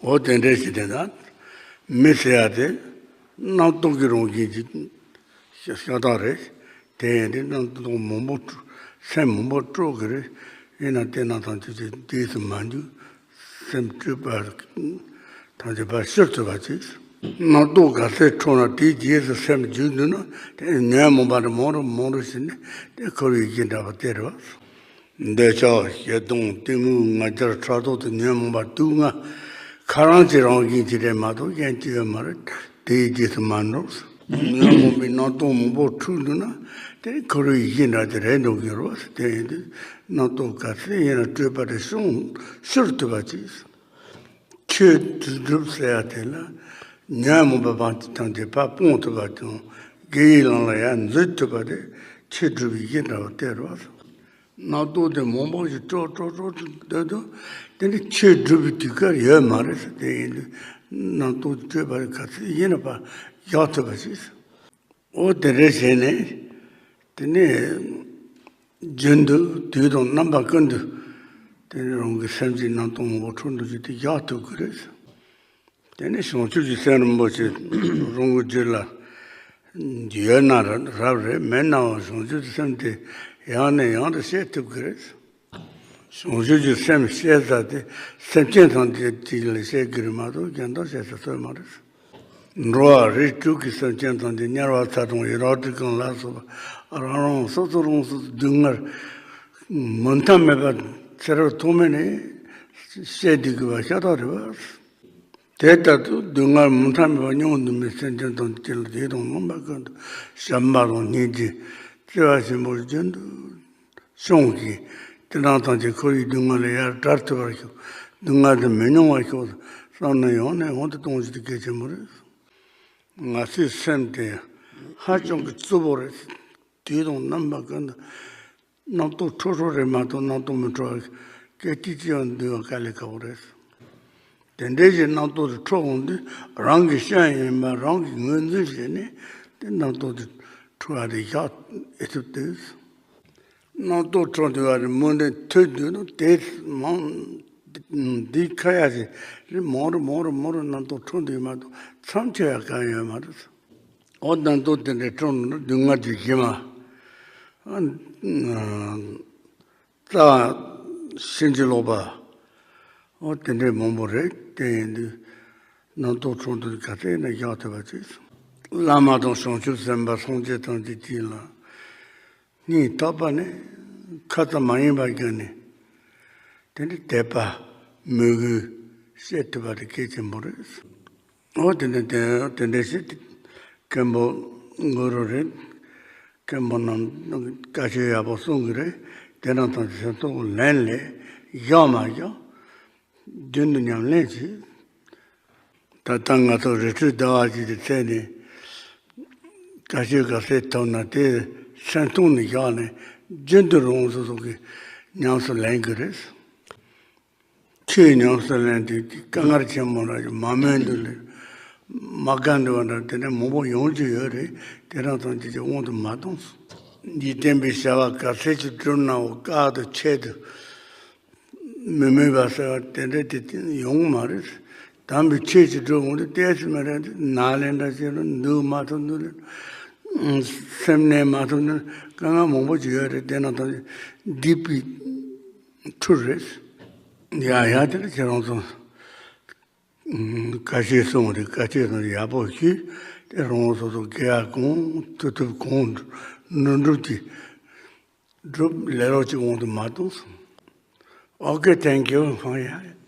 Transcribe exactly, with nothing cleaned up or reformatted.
འོ་དེ་འདྲ་ཞིག་དེ་ན་མི་ཟེར་ཡ་དེ་རྣམ་རྟོག་གི་རང་བཞིན་གྱི་ཤ་སྟག་རེད། དེ་ཡིན་དུས་རྣམ་རྟོག་མང་པོ་སེམས་མང་པོ་སྤྲོ་གི་རེད། ཡིན་ན་དེ་རྣམས་ཐམས་ཅད་ཀྱི་རྗེས་སུ་མ་འཇུག་སེམས་སྤྲོས་པ་ཐམས་ཅད་ཕར་ཕྱིར་ཐུབ་པ་ཅིག་རྣམ་རྟོག་ག་ཚད་འཕྲོ་ན་དེའི་རྗེས་སུ་སེམས་འཇུག་འདུག་ན་དེ་ཉོན་མོངས་པ་དེ་མང་རུ་མང་རུ་ཕྱིན་ནས་དེ་འཁོར་བའི་གཞི་འདྲ་བ་སྟེར་བ། འདོད་ཆགས་ཞེ་སྡང་གཏི་མུག་ང་རྒྱལ་ཕྲག་དོག་དང་ཉོན་མོངས་པ་དུག་ལྔ་ཁོ་རང་གི་རང་བཞིན་གྱིས་རེད་མ་གཏོགས་གཞན་གྱིས་ཡོད་མ་རེད། དེའི་རྗེས་སུ་མ་འགྲོ། ཉོན་མོངས་པའི་རྣམ་རྟོག་མང་པོ་འཁྲུགས་འདུག་ན་དེ་འཁོར་བའི་གཞི་འདྲ་དེ་རེད་འགྲོ་གི་རེད་བ། དེ་ཡིན་དུས་རྣམ་རྟོག་ག་ཚད་ཡིན་ན་སྤྲོས་པ་དེ་བྱང་ཕྱིར་ཐུབ་པ་ཅིག་ཆོས་སྒྲུབ་ཟེར་ཡ་དེ་ལ་ཉོན་མོངས་པ་ཐམས་ཅད་ཕར་སྤོང་ཐུབ་པ་དང་དགེ་བའི་ལམ་ལ་ཡར་འཛུལ་ཐུབ་པ་དེ་ཆོས་སྒྲུབ་པའི་གཞི་འདྲ་བ་སྟེར་བ། རྣམ་རྟོག་དེ་མང་པོ་ཞིག་སྤྲོ་སྤྲོ་སྤྲོ་སྡོད་དུས་དེ་ནི་ཆོས་སྒྲུབ་པའི་དུས་སྐབས་ཡོད་མ་རེད་ཟེར། དེ་ཡིན་དུས་རྣམ་རྟོག་སྤྲོས་པ་ག་ཚད་ཡིན་ན་ཕར་བཞག་ཐུབ་པ་ཞིག་འོ་དེ་འདྲ་བྱས་ནས་དེ་ནས་རྒྱུན་དུ་དུས་དང་རྣམ་པ་ཀུན་ཏུ་དེ་ནས་རང་གི་སེམས་ཀྱི་རྣམ་རྟོག་མང་པོ་འཁྲུགས་འགྲོ་རྒྱུ་དེ་བཞག་ཐུབ་ཀྱི་རེད། དེ་ནས་བྱང་ཆུབ་ཀྱི་སེམས་རིན་པོ་ཆེ་རང་གི་རྒྱུད་ལ་ཡོད་ན་རབ་རེད། མེད་ནའང་བྱང་ཆུབ་ཀྱི་སེམས་དེ་ཡང་ནས་ཡང་དུ་བཤད་ཐུབ་ཀྱི་རེད། བྱང་ཆུབ་ཀྱི་སེམས་བཤད་ས་དེ་སེམས་ཅན་ཐམས་ཅད་ཅིག་ལ་བཤད་ཀྱི་རེད་མ་གཏོགས་གཞན་དག་བཤད་ས་སྲོལ་མ་རེད། འགྲོ་བ་རིགས་དྲུག་གི་སེམས་ཅན་ཐམས་ཅད་དམྱལ་བ་ཚ་གྲང་ཡི་རངས་སྡུག་གང་ལ་སོགས་པ་རང་རང་སོ་སོ་རང་སོ་སོ་སྡུག་བསྔལ་མུ་མཐའ་མེད་པ་ཚེ་རབས་ཐོག་མེད་ནས་བཤད་བསྡད་དགོས་པ་ཤ་སྟག་རེད་བ། དེ་ལྟར་དུ་སྡུག་བསྔལ་མུ་མཐའ་མེད་པ་མྱོང་འདུག་མི་སེམས་ཅན་དང་དེ་ལ་དེ་དང་རྣམ་པ་ཀུན་ཏུ་བྱམས་པ་དང་སྙིང་རྗེ་བརྩེ་བ་ཆེན་པོ་རྒྱུན་དུ་བྱུང་གིས་དེ་རང་ཐམས་ཅད་འཁོར་བའི་སྡུག་བསྔལ་ལས་ཡར་བྲལ་ཐུབ་པར་ཤོག་སྡུག་བསྔལ་དུ་མི་མྱོང་བར་ཤོག་བསམ་ནས་ཡང་ནས་ཡང་དུ་གཏོང་རྒྱུ་དེ་གལ་ཆེན་པོ་རེད། ང་ཚོའི་སེམས་དེ་ཧ་ཅང་གི་རྩུབ་པོ་རེད། དུས་དང་རྣམ་པ་ཀུན་ཏུ་རྣམ་རྟོག་འཁྲུག་འཁྲུག་རེད་མ་གཏོགས་རྣམ་རྟོག་མི་འཁྲུག་པ་སྐད་ཅིག་ཅིག་ཡང་འདུལ་བ་དཀའ་ལས་ཁག་པོ་རེད། དེ་འདྲའི་ཞིག་རྣམ་རྟོག་དེ་འཁྲུག་འོང་དུས་རང་གི་སྐྱོན་ཡིན་པ་རང་གིས་ངོས་འཛིན་བྱས་ནས་དེ་རྣམ་རྟོག་དེ་འཁྲུག་པ་དེ་བཞག་ཨེ་ཐུབ་དུས། རྣམ་རྟོག་འཁྲུག་འདུག་པ་རེད་མུ་མཐུད་འདུག་ན་དེ་མང་འདི་ཁ་ཡ་ཞིག་རེད། མང་རུ་མང་རུ་མང་རུ་རྣམ་རྟོག་འཁྲུག་འདུག་མ་གཏོགས་མཚམས་ཆད་ཡ་གང་ཡོད་མ་རེད། འོ་རྣམ་རྟོག་དེ་འདྲའི་འཁྲུག་ན་སྡུག་བསྔལ་གྱི་གཞི་མ། རྩ་བ་ཕྱིན་ཅི་ལོག་པ། འོ་དེ་འདྲའི་མང་པོ་རེད། དེ་ཡིན་དུས་རྣམ་རྟོག་འཁྲུག་འདུག་ག་ཚད་ཡིན་ན་བཞག་ཐུབ་པ་བྱེད། བླ་མ་དང་བྱང་ཆུབ་སེམས་དཔའ་སངས་རྒྱས་ཐམས་ཅད་ཀྱིས་ལ་སྙིང་ཐག་པ་ནས་ཁ་ཙམ་མ་ཡིན་པ་བརྒྱབ་ནས་དེ་འདྲའི་དད་པ་མོས་གུས་བྱེད་ཐུབ་པ་དེ་གལ་ཆེན་པོ་རེད། འོ་དེ་འདྲ་དེ་དེ་འདྲ་ཞིག་མཁན་པོ་གུ་རུ་རེད། མཁན་པོ་རྣམས་བཀའ་ཆོས་ཡག་པོ་གསུང་གི་རེད། དེ་རང་ཐམས་ཅད་སེམས་ཐོག་ལེན་ལས་བཞག་མ་བཞག་རྒྱུན་དུ་ཉམས་ལེན་བྱེད། ད་ལྟ་ང་ཚོ་རི་ཁྲོད་ཟླ་བ་གཅིག་གི་ཚེ་ནས་བཀའ་ཆོས་ག་ཚད་ཐོབ་ན་དེ་སེམས་ཐོག་ནས་བཞག་ནས་རྒྱུན་དུ་རང་སོ་སོ་གི་ཉམས་སུ་ལེན་གི་རེད། ཆོས་ཉམས་སུ་ལེན་དུས་དཀའ་ངལ་ཆེན་མོ་ར་མ་སྨོན་འདུག་ལས་མ་དགའ་འདུག་བ་འདྲ་དེ་འདྲ་མང་པོ་ཡོང་རྒྱུ་ཡོད་རེད། དེ་རང་ཐམས་ཅད་ཀྱི་དབང་དུ་མ་གཏོང་། འཇིག་རྟེན་པའི་བྱ་བ་ག་ཚད་ཅིག་བསྒྲུབ་ནའང་དཀའ་དང་ཆེ་དུ་མི་མོས་པ་ཟེར་བ་དེ་འདྲ་དེ་ཡོང་གི་མ་རེད། དམ་པའི་ཆོས་ཅིག་སྒྲུབ་འོང་དུས་ཏོག་ཙམ་མི་རེད་ན་ལེ་འདྲ་བྱས་ན་འདུག་མ་ཐུབ་འདུག་སེམས་གནས་མ་ཐུབ་འདུག་དཀའ་ངལ་མང་པོ་ཅིག་ཡོད་རེད། དེ་རང་ཐམས་ཅད་སྡིག་པའི་འཕྲུལ་རེད། ཡ་ཡ་དེ་ལ་ཁྱེད་རང་ཚོ་བཀའ་ཆོས་གསུངས་རེད། བཀའ་ཆོས་གསུངས་ཡག་པོ་ཞུས་ཏེ་རང་སོ་སོ་དགེ་བ་གང་ཐུབ་ཐུབ་གང་འགྲུབ་འགྲུབ་ཀྱིས་སྒྲུབ་ལས་རོགས་ཅིག་འོང་དུ་མ་གཏོང་སོང་། Okay, thank you.